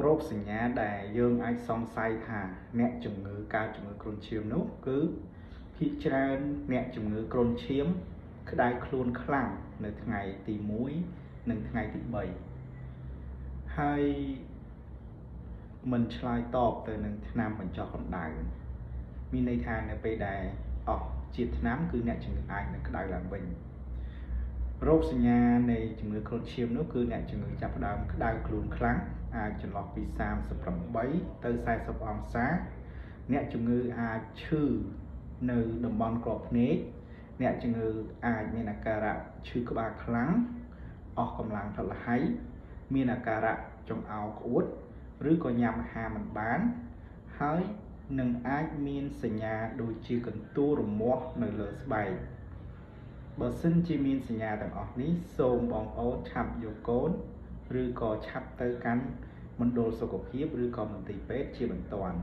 រោគសញ្ញាដែលយើងអាចសង្ស័យថាអ្នកជំងឺកើតជំងឺគ្រុនឈាមនោះគឺភាគច្រើនអ្នកជំងឺគ្រុនឈាមក្តៅខ្លួនខ្លាំងនៅថ្ងៃទី1និងថ្ងៃទី3ហើយមិនឆ្លើយតបទៅនឹងថ្នាំបញ្ចុះកម្ដៅមានន័យថានៅពេលដែលអស់ជាតិថ្នាំគឺអ្នកជំងឺអាចនឹងក្តៅឡើងវិញរោគសញ្ញានៃជំងឺគ្រុនឈាមនោះគឺអ្នកជំងឺចាប់ផ្ដើមក្តៅខ្លួនខ្លាំងអាចចន្លោះពី38ទៅ40អង្សាអ្នកជំងឺអាចឈឺនៅតំបន់ក្របភ្នែកអ្នកជំងឺអាចមានអាការៈឈឺក្បាលខ្លាំងអស់កម្លាំងថត់លហៃមានអាការៈចង្អោរក្អួតឬក៏ញ៉ាំអាហារមិនបានហើយនឹងអាចមានសញ្ញាដូចជាកន្ទួលរមាស់នៅលើស្បែកបើសិនជាមានសញ្ញាទាំងអស់នេះសូមបងប្អូនឆាប់យកកូនឬក៏ឆាប់ទៅកាន់មណ្ឌលសុខភាពឬក៏មន្ទីរពេទ្យជាបន្ទាន់។